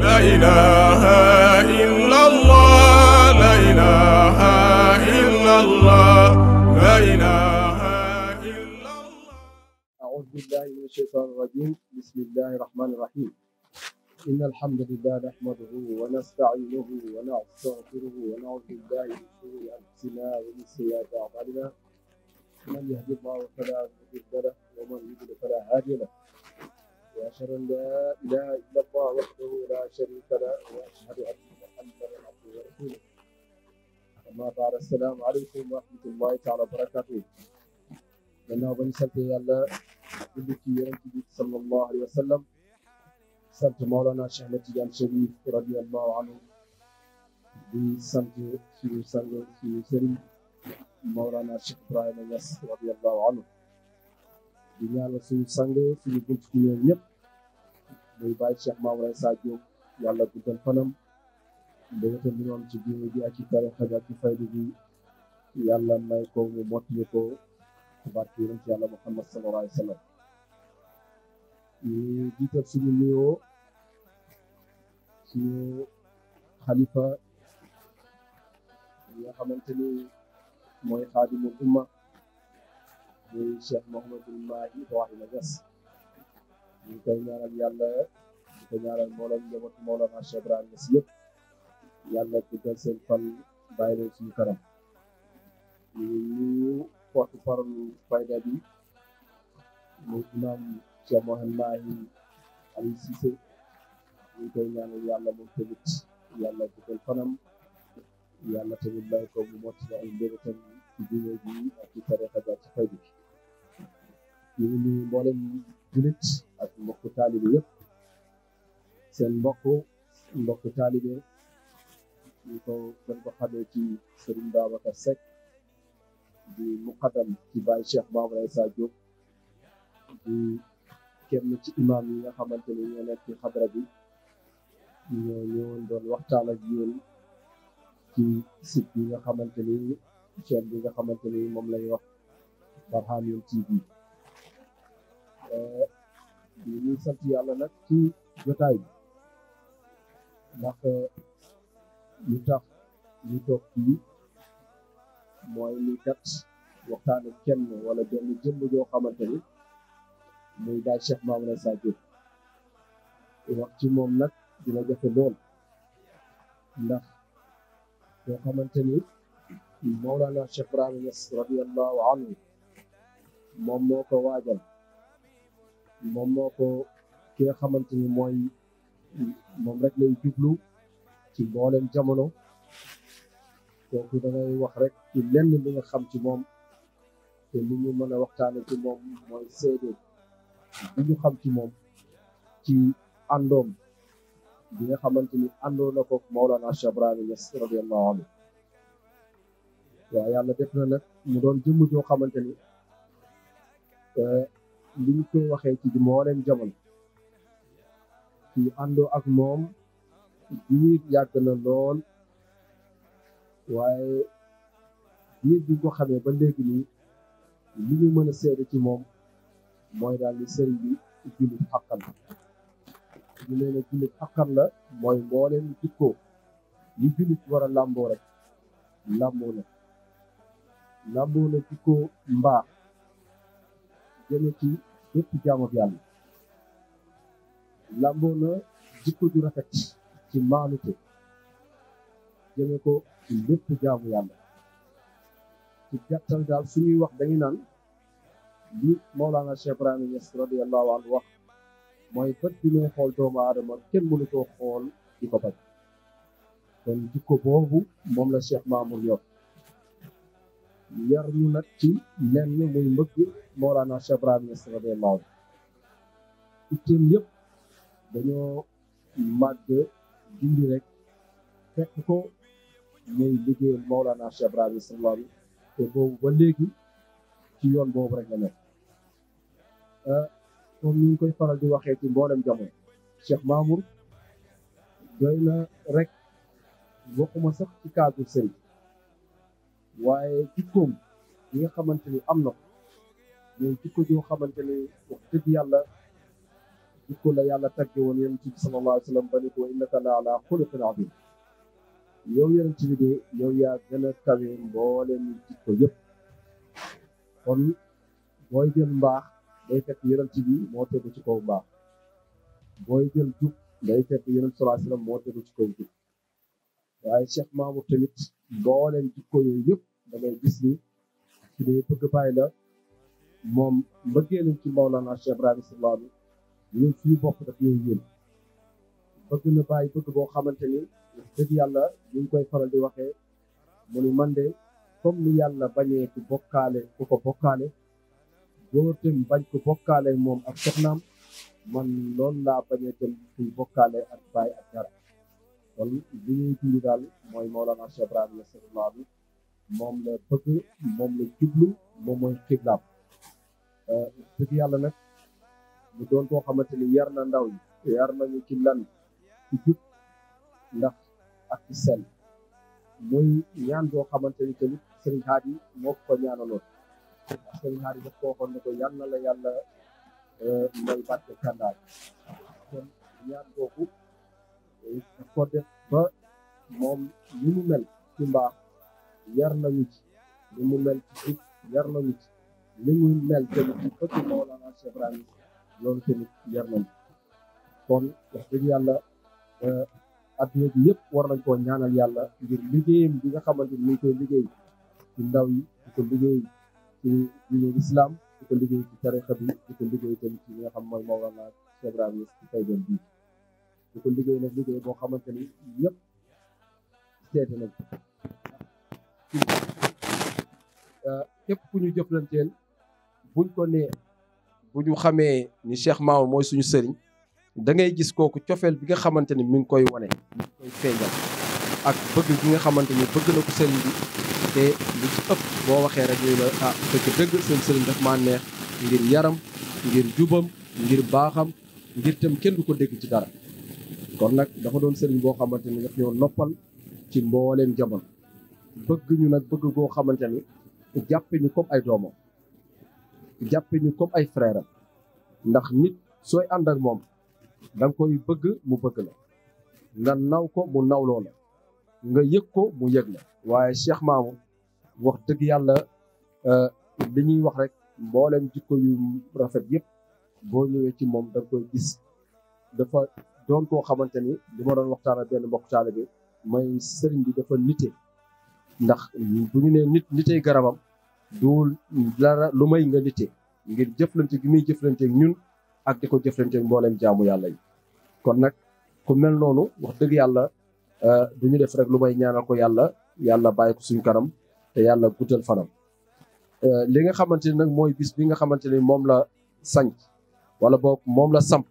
لا إله إلا الله لا إله إلا الله لا إله إلا الله. أعوذ بالله من الشيطان الرجيم. بسم الله الرحمن الرحيم. إن الحمد لله نحمده ونستعينه ونستغفره ونعوذ بالله من شرور أنفسنا ومن سيئات أعمالنا. من يهد الله فلا مضل له ومن يضلل فلا هادي له. وأشهد أن لا إله إلا الله وحده لا شريك له وأشهد أن محمدا عبده ورسوله. أما بعد السلام عليكم ورحمة الله تعالى وبركاته. gannaaw ba ñu sant yàlla julli ci yonent bi sallallahu alayhi wa sallam sant Mawlana Cheikh Ahmed Tidiane Chérif radiyallahu anhu di sant suñu sang suñu sëriñ Mawlana Cheikh Ibrahima Niass radiyallahu anhu di ñaanal suñu sang suñu bunt ci ñoom ñëpp muy bàyyi Cheikh Mamour Insa Diop yàlla guddal fanam mbéyate bi noonu ci diine bi ak ci tarixa bi ak ci faydu bi yàlla may ko mu mottali ko barke yonent yàlla Muhammad sallallahu alayhi wa sallam. ñu jiital suñu nuyoo suñu xalifa yi nga xamante ni mooy xaadimul umma muy Cheikh Mouhamadul Mahi Ibrahima Niass ñu koy ñaanal yàlla di ko ñaanal mboolem njabootu Mawlana Cheikh Ibrahima Niass yëpp yàlla guddal seen fan bàyyi leen suñu kanam. ñu nuyu porte parole fayda bi muy imam Cheikh Mouhamed Mahi Aliou Cissé ñu koy ñaanal yàlla moom tamit yàlla guddal fanam yàlla tamit may ko mu mot ay mbébétam ci diine bi ak ci tarixa bi ak ci fayda bi. ñu ngi nuyu mboolem julit ak mbokku taalibe yëpp seen mbokku taalibe ñu ko gën ko xamee ci Serigne Babacar Seck di muqaddam ci Baye Cheikh Mamour Insa Diop di kenn ci imam yi nga xamante ni ñoo nekk ci xadra bi ñoo ñëwoon doon waxtaan ak yéen ci site bi nga xamante ni chaîne bi nga xamante ni moom lañuy wax Barhamiennes TV. ñu ngi sant yàlla nag ci jotaay bi ndax ñu tax ñu toog fii mooy ni kat waxtaan ak kenn wala benn jëmm joo xamante ni muy Baye Cheikh Mamour Insa Diop wax ci moom nag dina jafe lool ndax yoo xamante ni Mawlana Cheikh Ibrahima Niass radiyallahu anhu moom moo ko waajal moom moo ko ki nga xamante ni mooy moom rek lay jublu ci mboolem jamono kooku da ngay wax rek ci lenn li nga xam ci moom te li ñu mën a waxtaane ci moom mooy seede bi ñu xam ci moom ci àndoom bi nga xamante ni àndoo na ko Mawlana Cheikh Ibrahima Niass radiyallahu anhu waaw yàlla def na nag mu doon jëmm joo xamante ni li ñu koy waxee ci mboolem jamono ci àndoo ak moom biir yàgg na lool waaye biir bi ko xamee ba léegi nii li ñu mën a seede ci moom mooy daal ni sëriñ bi jullit xaqan la ñu nee na jullit xaqan la mooy mbooleem jikkoo li jullit war a làmboo rek làmboo na jikkoo mbaax jëme ci bépp jaamab yàlla làmboo na jikko ju rafet ci maanute jëme ko ci lépp jaamu yàlla ci gàttal daal suñuy wax dañuy naan li Mawlana Cheikh Ibrahima Niass radiyallahu anhu wax mooy bët bi muy xool doomu aadama kenn mënu koo xool di ko bañ kon jikko boobu moom la Cheikh Mamour yar ñu nag ci lenn muy mbëgg Mawlana Cheikh Ibrahima Niass radiyallahu anhu itteem yëpp dañoo màgg dindi rek fekk ko muy liggéeyal Mawlana Cheikh Ibrahima Niass radiyallahu anhu te boobu ba léegi ci yoon boobu rek la nekk comme ni ñu koy faral di waxee ci mboolem jamono Cheikh Mamour doy na rek waxuma sax ci cadre sëriñ waaye jikkoom yi nga xamante ni am na ko mais jikko joo xamante ni wax dëgg yàlla jikko la yàlla tagge woon yonent bi sallallahu alayhi wa sallam ba ni ko innaka la ala xuluqin azim yow yonent bi de yow yaa gën a kawe mbooleem jikko yëpp kon booy jël mbaax day fekk yonent bi moo tegu ci kaw mbaax booy jël jub day fekk yonent sallallahu alayhi wa sallam moo tegu ci kaw jub waaye Cheikh Mamour tamit mbooleem jikko yooyu yëpp da ngay gis ni su dee bëgg bàyyi la moom mbëggeelam ci Mawlana Cheikh Ibrahima sallallahu alayhi ñun suñu bopp daf ñuy yéen bëgg na bàyyi bëgg boo xamante ni dëgg yàlla ñu ngi koy faral di waxee mu ni man de comme ni yàlla bañee ku bokkaale ku ko bokkaale góor tam bañ ko bokkaale moom ak soxnaam man loolu laa bañee tam kuy bokkaale ak bàyyi ak dara kon li ñuy dund daal mooy Mawlana Cheikh Ibrahima sallallahu alayhi moom la bëgg moom la jublu moom mooy xiblaam dëgg yàlla nag mu doon koo xamante ni yar na ndaw yi yar nañu ci lan ci jub ndax ak ci sell muy ñaan boo xamante ni tamit sëriñ Haadi moo ko ñaanaloon ndax sëriñ Haadi daf ko waxoon ne ko yal na la yàlla may barke kàndaay kon ñaan boobu daf ko def ba moom li mu mel ci mbaax yar nañu ci li mu mel ci jub yar nañu ci li mu mel tamit ci bëgg Mawlana Cheikh Ibrahima loolu tamit yar nañu kon wax dëgg yàlla adduna bi yëpp war nañ koo ñaanal yàlla ngir liggéeyam bi nga xamante ni ñu koy liggéey ci ndaw yi di ko liggéey ci diine islam di ko liggéey ci tarixa bi di ko liggéey tamit ci li nga xam mooy Mawlana Cheikh Ibrahima ci tey jëm bii di ko liggéey nag liggéey boo xamante ni ñëpp seete nañ képp ku ñu jëflanteel buñ ko nee bu ñu xamee ni Cheikh Mamour mooy suñu sëriñ da ngay gis kooku cofeel bi nga xamante ni mi ngi koy wane mi ngi koy feeñal ak bëgg bi nga xamante ni bëgg na ko sëriñ bi te lu ci ëpp boo waxee rek ñu la ah dëgg seen sëriñ daf maa neex ngir yaram ngir jubam ngir baaxam ngir tam kenn du ko dégg ci dara kon nag dafa doon sëriñ boo xamante ni daf ñoo noppal ci mbooleem jamono bëgg ñu nag bëgg goo xamante ni jàppe ñu comme ay doomam jàppe ñu comme ay frère am ndax nit sooy ànd ak moom da nga koy bëgg mu bëgg la nga naw ko mu nawloo la nga yëg ko mu yëg la waaye Cheikh Mamour wax dëgg yàlla li ñuy wax rek mbooleem jikko yu rafet yëpp boo ñëwee ci moom da nga koy gis dafa doon koo xamante ni li ma doon waxtaan ak benn mbokk taalibe bi mooy sëriñ bi dafa nite ndax bu ñu nee nitey garabam duul dara lu may nga nite ngir jëflante gi muy jëflanteeg ñun ak di ko jëflanteeg mbooleem jaamu yàlla yi kon nag ku mel noonu wax dëgg yàlla du ñu def rek lu may ñaanal ko yàlla bàyyi ko suñu kanam te yàlla guddal fanam li nga xamante ni nag mooy bis bi nga xamante ni moom la sanc wala boog moom la samp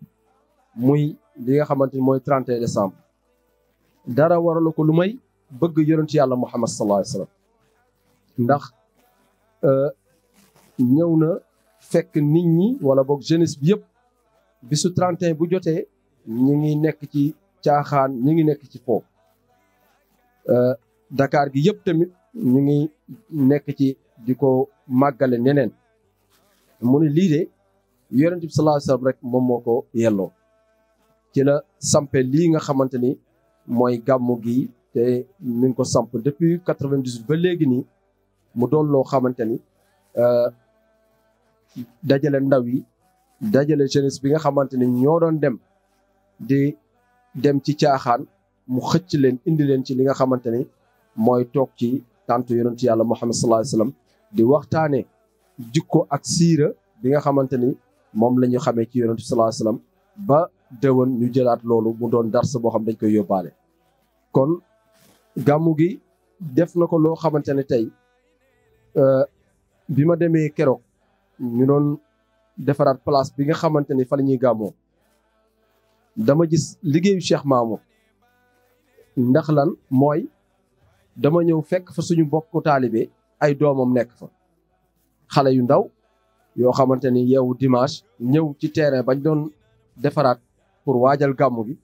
muy li nga xamante ni mooy 31 décembre dara waralu ko lu may bëgg yonent yàlla Muhammad sallallahu alayhi wa sallam ndax ñëw na fekk nit ñi wala boog jeunesse bi yëpp bisu 31 bu jotee ñi ngi nekk ci caaxaan ñi ngi nekk ci foofu Dakar gi yëpp tamit ñu ngi nekk ci di ko màggale neneen mu ne lii de yonent bi sallallahu alayhi wa sallam rek moom moo ko yelloo ci la sampe lii nga xamante ni mooy gàmmu gi te mi ngi ko samp depuis 98 ba léegi nii mu doon loo xamante ni dajale ndaw yi dajale jeunesse bi nga xamante ni ñoo doon dem ci caaxaan mu xëcc leen indi leen ci li nga xamante ni mooy toog ci tàntu yonent yàlla Muhammad sallallahu alayhi wasallam di waxtaane jikko ak siira bi nga xamante ni moom la ñu xamee ci yonent sallallahu alayhi wasallam ba déwén ñu jëlaat loolu mu doon dars boo xam dañ koy yóbbaale kon gàmmu gi def na ko loo xamante ne tey bi ma demee keroog ñu doon defaraat place bi nga xamante ni fa la ñuy gàmmoo dama gis liggéeyu Cheikh Mamour ndax lan mooy dama ñëw fekk fa suñu bokku taalibe ay doomam nekk fa xale yu ndaw yoo xamante ni yeewu dimanche ñëw ci terrain bañ doon defaraat pour waajal gàmmu gi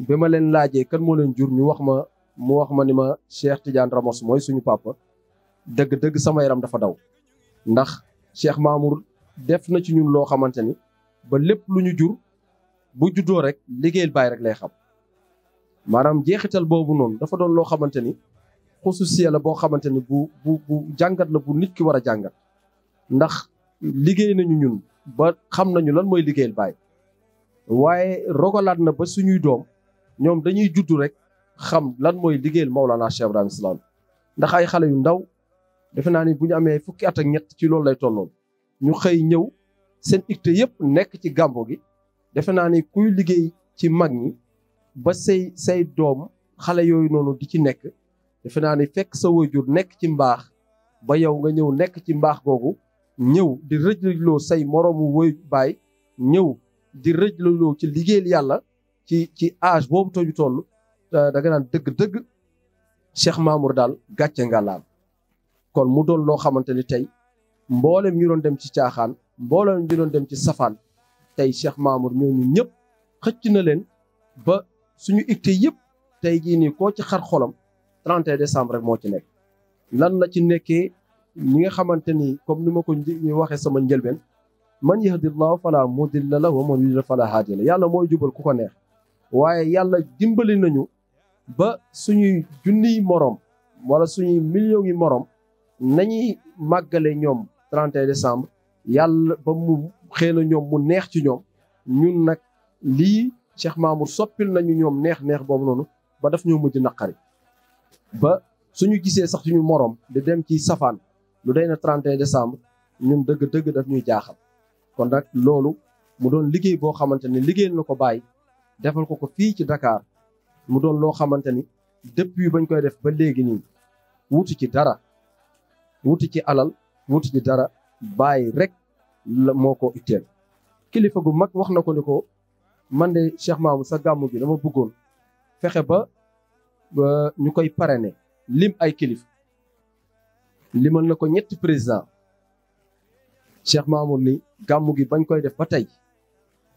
bi ma leen laajee kan moo leen jur mu wax ma ni ma Cheikh Tidiane Ramos mooy suñu papa dëgg sama yaram dafa daw ndax Cheikh Mamour def na ci ñun loo xamante ni ba lépp lu ñu jur bu juddoo rek liggéeyal baay rek lay xam maanaam jeexital boobu noonu dafa doon loo xamante ni xususiya la boo xamante ni bu jàngat la bu nit ki war a jàngat ndax liggéey nañu ñun ba xam nañu lan mooy liggéeyal baay waaye rogalaat na ba suñuy doom ñoom dañuy juddu rek xam lan mooy liggéeyal Mawlana Cheikh Ibrahima Salaam ndax ay xale yu ndaw defe naa ni bu ñu amee fukki at ak ñett ci loolu lay tolloon ñu xëy ñëw seen icte yëpp nekk ci gàmbo gi defe naa ni kuy liggéey ci mag ñi ba say doom xale yooyu noonu di ci nekk defe naa ni fekk sa waajur nekk ci mbaax ba yow nga ñëw nekk ci mbaax googu ñëw di rëjloo say moroomu woy baay ñëw di rëjloo ci liggéeyal yàlla ci âge boobu toju toll da nga naan dëgg-dëgg Cheikh Mamour daal gàcce ngàllaam kon mu doon loo xamante ni tey mboolem ñu doon dem ci caaxaan mboolem ñu doon dem ci safaan tey Cheikh Mamour ñooñu ñëpp xëcc na leen ba suñu icte yëpp tey jii nii koo ci xar xolam 31 décembre rek moo ci nekk lan la ci nekkee ñi nga xamante ni comme ni ma ko waxee sama njëlbeen man yahdillahu fala mudilla lahu wa man yudlil fala haadiya lahu yàlla mooy jubal ku ko neex waaye yàlla dimbali nañu ba suñuy junniy moroom wala suñuy millions yi moroom nañuy màggale ñoom 31 décembre yàlla ba mu xëy na ñoom mu neex ci ñoom ñun nag lii Cheikh Mamour soppil nañu ñoom neex boobu noonu ba daf ñoo mujj naqari ba suñu gisee sax suñu moroom di dem ci safaan lu day na 31 décembre ñun dëgg daf ñuy jaaxal kon nag loolu mu doon liggéey boo xamante ni liggéeyal na ko bàyyi defal ko fii ci Dakar mu doon loo xamante ni depuis bañ koy def ba léegi nii wuti ci dara wuti ci alal wuti ci dara bàyyi rek la moo ko itteel kilifa gu mag wax na ko ni ko man de Cheikh Mamour sa gàmmu gi dama bëggoon fexe ba ñu koy parrainer lim ay kilif limal na ko ñetti président Cheikh Mamour ni gàmmu gi bañ koy def ba tey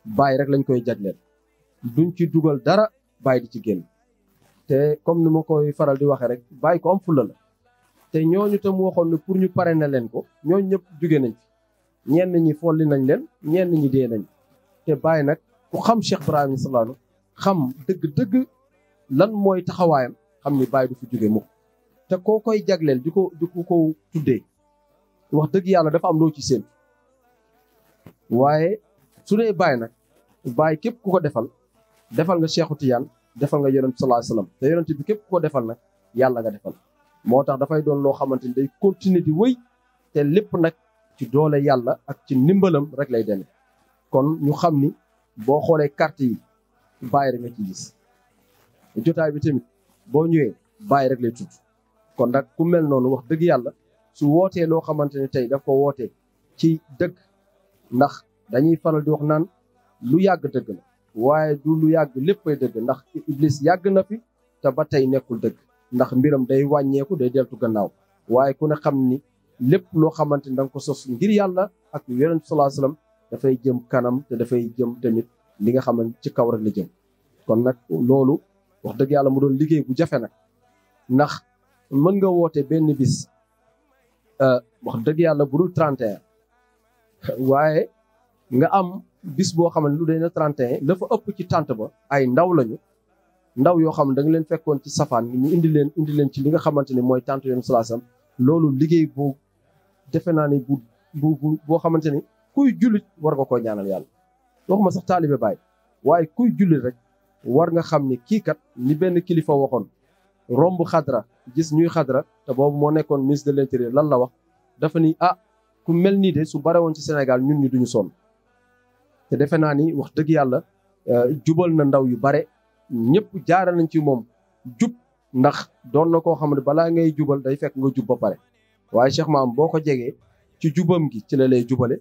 bàyyi rek lañ koy jagleel duñ ci dugal dara bàyyi di ci génn te comme ni ma koy faral di waxee rek bàyyi ko am fulla la te ñooñu tam waxoon ne pour ñu parrainer leen ko ñooñu ñëpp jóge nañ fi ñenn ñi folli nañ leen ñenn ñi dee nañ te bàyyi nag ku xam Cheikh Ibrahima Salaam xam dëgg lan mooy taxawaayam xam ni bàyyi du fi jóge mukk te koo koy jagleel di ko tuddee wax dëgg yàlla dafa am loo ci seen waaye su dee bàyyi nag bàyyi képp ku ko defal nga Cheikhu Tiyaan defal nga yonent sallallahu alayhi wasallam te yonent bi képp ku ko defal nag yàlla nga defal moo tax dafay doon loo xamante ni day continuer di wëy te lépp nag ci doole yàlla ak ci ndimbalam rek lay demee kon ñu xam ni boo xoolee carte yi bàyyi rek nga ci gis jotaay bi tamit boo ñëwee bàyyi rek lay tudd kon nag ku mel noonu wax dëgg yàlla su wootee loo xamante ne tey daf ko wootee ci dëgg ndax dañuy faral di wax naan lu yàgg dëgg la waaye du lu yàgg léppay dëgg ndax Iblis yàgg na fi te ba tey nekkul dëgg ndax mbiram day wàññeeku day deltu gannaaw waaye ku ne xam ni lépp loo xamante ni da nga ko sos ngir yàlla ak yonent sallallahu alayhi wasallam dafay jëm kanam te dafay jëm tamit li nga xamante ci kaw rek la jëm kon nag loolu wax dëgg yàlla mu doon liggéey bu jafe nag ndax mën nga woote benn bis wax dëgg yàlla bu dul 31 waaye nga am bis boo xam ne lu dee na 31 la fa ëpp ci tànt ba ay ndaw lañu ndaw yoo xam ne da nga leen fekkoon ci safaan ñu indi leen ci li nga xamante ni mooy tànt yoon salaasam loolu liggéey bu defe naa ni boo xamante ni kuy jullit war nga koo ñaanal yàlla waxuma sax taalibe baay waaye kuy jullit rek war nga xam ni kii kat ni benn kilifa waxoon romb xadra gis ñuy xadra te boobu moo nekkoon ministre de l'intérieur lan la wax dafa ni ku mel nii de su bare woon ci Sénégal ñun ñu duñu sonn te defe naa ni wax dëgg yàlla jubal na ndaw yu bare ñëpp jaara nañ ci moom jub ndax doon na koo xam ne balaa ngay jubal day fekk nga jub ba pare waaye Cheikh Maam boo ko jegee ci jubam gi ci la lay jubale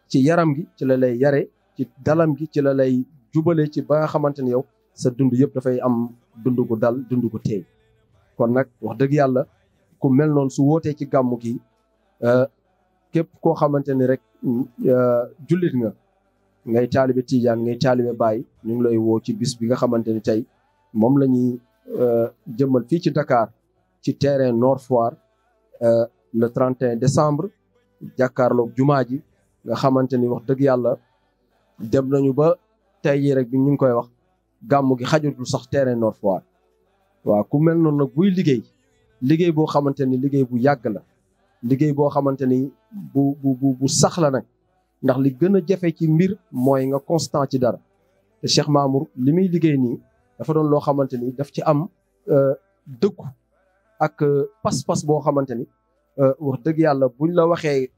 ci yaram gi ci la lay yare ci dalam gi ci la lay jubale ci ba nga xamante ni yow sa dund yëpp dafay am dund gu dal dund gu teey kon nag wax dëgg yàlla ku mel noonu su wootee ci gàmmu gi képp koo xamante ni rek jullit nga ngay taalibe Tijaan ngay taalibe Baay ñu ngi lay woo ci bis bi nga xamante ni tey moom la ñuy jëmmal fii ci Dakar ci terrain Nord Foire le 31 décembre jàkkaarloog jumaa ji nga xamante ni wax dëgg yàlla dem nañu ba tey jii rek bi ñu ngi koy wax gàmmu gi xajatul sax terrain Nord Foire waaw ku mel noonu nag buy liggéey boo xamante ni liggéey bu yàgg la liggéey boo xamante ni bu sax la nag ndax li gën a jafe ci mbir mooy nga constant ci dara te Cheikh Mamour li muy liggéey nii dafa doon loo xamante ni daf ci am dëggu ak pas-pas boo xamante ni wax dëgg yàlla buñ la waxee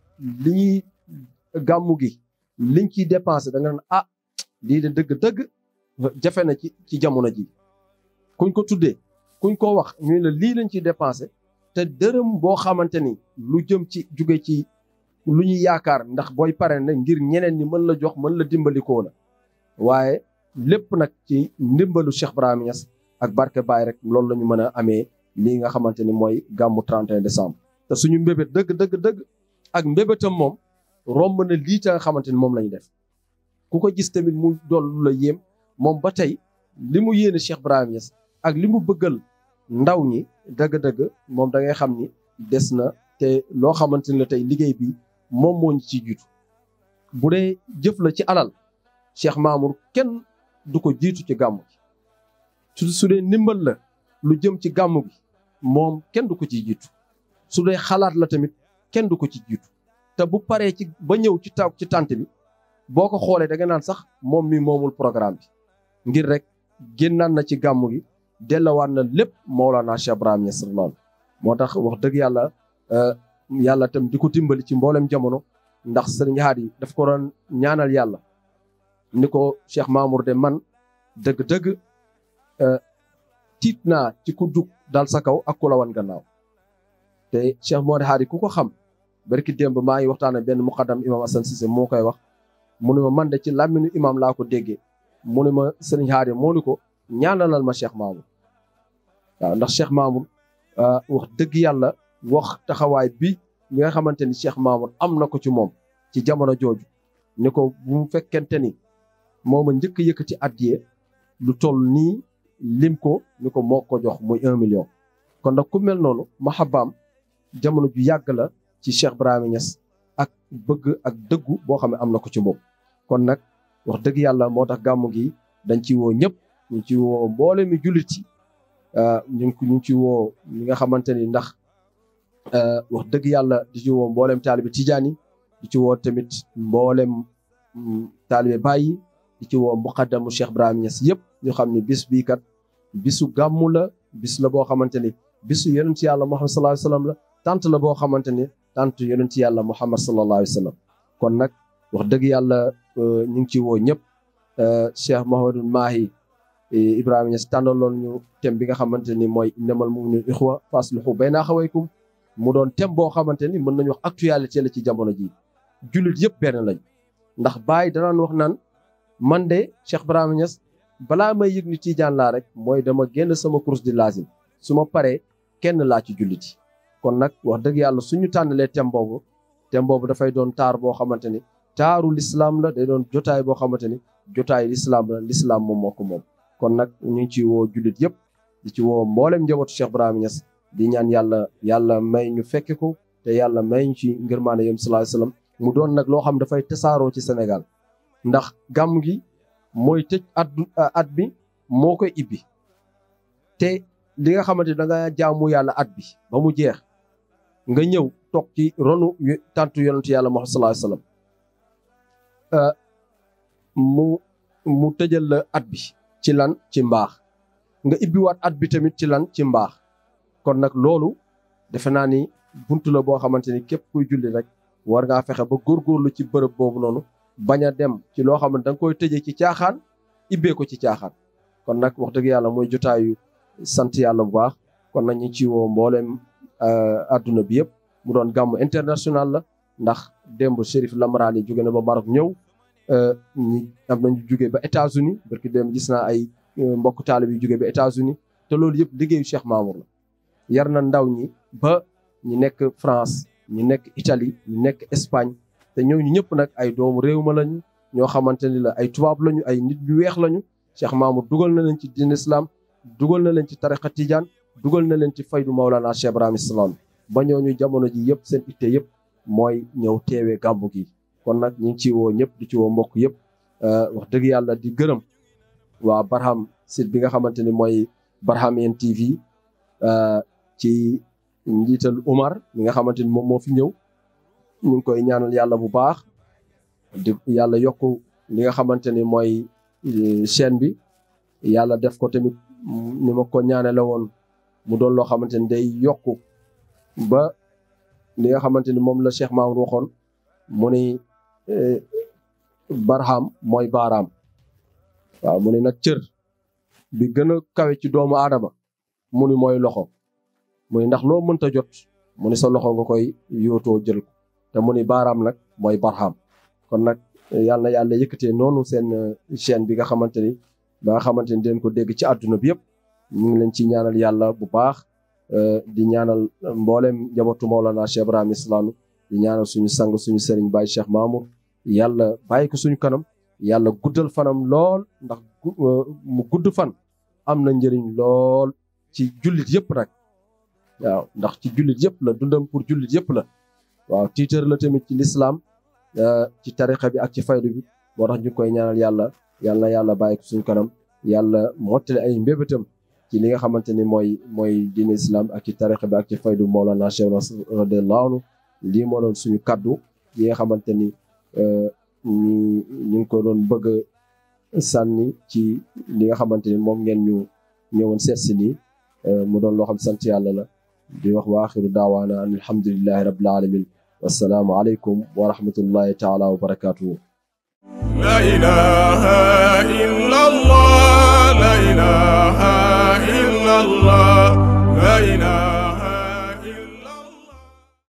li ñuy gàmmu gi liñ ciy dépensé da nga naan lii de dëgg-dëgg jafe na ci jamono ji kuñ ko tuddee kuñ ko wax ñu la lii lañ ciy dépensé te dërëm boo xamante ni lu jëm ci jóge ci lu ñuy yaakaar ndax booy pare na ngir ñeneen ñi mën la jox mën la dimbalikoo la waaye lépp nag ci ndimbalu Cheikh Ibrahima Niass ak barke Baye rek loolu la ñu mën a amee lii nga xamante ni mooy gàmmu 31 décembre te suñu mbébét dëgg ak mbébétam moom romb na lii ta nga xamante ni moom la ñu def ku ko gis tamit mu doon lu la yéem moom ba tey li mu yéene Cheikh Ibrahima Niass ak li mu bëggal ndaw ñi dëgg-dëgg moom da ngay xam ni des na te loo xamante ni la tey liggéey bi moom moo ñu ciy jiitu bu dee jëf la ci alal Cheikh Mamour kenn du ko jiitu ci gàmmu gi su dee ndimbal la lu jëm ci gàmmu gi moom kenn du ko ciy jiitu su dee xalaat la tamit kenn du ko ci jiitu te bu paree ci ba ñëw ci taw ci tànt bi boo ko xoolee da nga naan sax moom mi moomul programme bi ngir rek génnaan na ci gàmmu gi dellawaat na lépp Mawlana Cheikh Ibrahima Niass lool moo tax wax dëgg yàlla yàlla tam di ko dimbali ci mboolem jamono ndax sëriñ Haadi daf ko doon ñaanal yàlla ni ko Cheikh Mamour de man dëgg-dëgg tiit naa ci ku jug dal sa kaw ak ku la wan gannaaw te Cheikh Modou Haadi ku ko xam barki démb maa ngi waxtaan ak benn muqaddam imam Assane Cissé moo koy wax mu ne ma man de ci làmminu imam laa ko déggee mu ne ma sëriñ Haadi moo ni ko ñaanalal ma Cheikh Mamour waaw ndax Cheikh Mamour wax dëgg yàlla wax taxawaay bi ñi nga xamante ni Cheikh Mamour am na ko ci moom ci jamono jooju ni ko bu mu fekkente ni mooma njëkk yëkkati addiye lu toll nii lim ko ni ko moo ko jox muy 1 million kon nag ku mel noonu mahabbaam jamono ju yàgg la ci Cheikh Ibrahima Niass ak bëgg ak dëggu boo xam ne am na ko ci moom kon nag wax dëgg yàlla moo tax gàmmu gi dañ ci woo ñëpp ñu ci woo mboole mi jullit yi ñu ci woo ñi nga xamante ni ndax wax dëgg yàlla di ci woo mboolem taalibe tijaan yi di ci woo tamit mboolem taalibe Baay di ci woo muqaddamu Cheikh Ibrahima Niass yëpp ñu xam ne bis bii kat bisu gàmmu la bis la boo xamante ni bisu yonent yàlla Muhammad sallallahu alayhi wa sallam la tant la boo xamante ni tant yonent yàlla Muhammad sallallahu alayhi wa sallam kon nag wax dëgg yàlla ñu ngi ci woo ñëpp Cheikh Mouhamadul Mahi Ibrahima Niass tànnaloon ñu thème bi nga xamante ni mooy innamal mu'minuuna ixwa faslihu bayna axawaykum mu doon thème boo xamante ni mën nañu wax actualité la ci jamono ji jullit yëpp benn lañ ndax Baay danaan wax naan man de Cheikh Ibrahima Niass balaa may yëg ni Tijaan laa rek mooy dama génn sama course di lazim su ma paree kenn laa ci jullit yi kon nag wax dëgg yàlla suñu tànnalee thème boobu dafay doon taar boo xamante ni taaru lislaam la day doon jotaay boo xamante ni jotaayu lislaam la lislaam moom moo ko moom kon nag ñu ngi ci woo jullit yëpp di ci woo mboolem njabootu Cheikh Ibrahima Niass di ñaan yàlla may ñu fekke ko te yàlla may ñu ci ngërmaane yam sallallahu alayhi wasallam mu doon nag loo xam dafay tasaaroo ci Sénégal ndax gàmm gi mooy tëj at bi moo koy ibbi te li nga xamante da nga jaamu yàlla at bi ba mu jeex nga ñëw toog ci ronu tàntu yonentu yàlla Muhammad sallallahu alayhi wasallam mu tëjal la at bi ci lan ci mbaax nga ibbiwaat at bi tamit ci lan ci mbaax kon nag loolu defe naa ni buntu la boo xamante ni képp kuy julli rek war ngaa fexe ba góorgóorlu ci bërëb boobu noonu bañ a dem ci loo xam ne da nga koy tëjee ci caaxaan ibbee ko ci caaxaan kon nag wax dëgg yàlla mooy jotaayu sant yàlla bu baax kon nag ñu ci woo mbooleem adduna bi yëpp mu doon gàmmu international la ndax démb Chérif Lamrani jóge na ba Maroc ñëw ñi am nañu jóge ba États-Unis parce que démb gis naa ay mbokk taalib yu jóge ba États-Unis te loolu yëpp liggéeyu Cheikh Mamour la yar na ndaw ñi ba ñi nekk France ñi nekk Italie ñi nekk Espagne te ñooñu ñëpp nag ay doomu réew ma lañu ñoo xamante ni la ay tubaab lañu ay nit yu weex lañu Cheikh Mamour dugal na leen ci diin islam dugal na leen ci tariqa tijaan dugal na leen ci faydu Mawlana Cheikh Ibrahima Islam ba ñooñu jamono ji yëpp seen itte yëpp mooy ñëw teewee gàmmu gi kon nag ñu ngi ci woo ñëpp di ci woo mbokk yëpp wax dëgg yàlla di gërëm waa Barham site bi nga xamante ni mooy Barhamiennes TV ci njiital Umar mi nga xamante ni moom moo fi ñëw ñu ngi koy ñaanal yàlla bu baax di yàlla yokk li nga xamante ni mooy chaîne bi yàlla def ko tamit ni ma ko ñaanale woon mu doon loo xamante ni day yokku ba li nga xamante ni moom la Cheikh Mamour waxoon mu ni Barham mooy baaraam waaw mu ni nag cër bi gën a kawe ci doomu aadama mu ni mooy loxo mu ni ndax loo mënta jot mu ni sa loxo nga koy yootoo jël ko te mu ni baaraam nag mooy Barham kon nag yàlla na yàlla yëkkatee noonu seen chaîne bi nga xamante ni ba nga xamante ni den ko dégg ci àdduna bi yëpp ñu ngi leen ci ñaanal yàlla bu baax di ñaanal mboolem njabootu Mawlana Cheikh Ibrahima Islaamu di ñaanal suñu sang suñu sëriñ Baye Cheikh Mamour yàlla bàyyi ko suñu kanam yàlla guddal fanam lool ndax mu gudd fan am na njëriñ lool ci jullit yëpp nag waaw ndax ci jullit yëpp la dundam pour jullit yëpp la waaw tiitër la tamit ci lislaam ci tarixa bi ak ci faydu bi moo tax ñu koy ñaanal yàlla yàlla na yàlla bàyyi ko suñu kanam yàlla mottali ay mbébétam ci li nga xamante ni mooy diine islam ak ci tarixa bi ak ci faydu Mawlana Cheikh radiyallahu anhu lii moo doon suñu kaddu yi nga xamante ni ñu ngi ko doon bëgg a sànni ci li nga xamante ni moom ngeen ñu ñëwoon seet si nii mu doon loo xam sant yàlla la di wax wa axiru daawaana an alhamdulillahi rabbil alamin wassalaamu aleykum wa rahmatullahi taala wa barakatuhu لا إله إلا الله لا إله إلا الله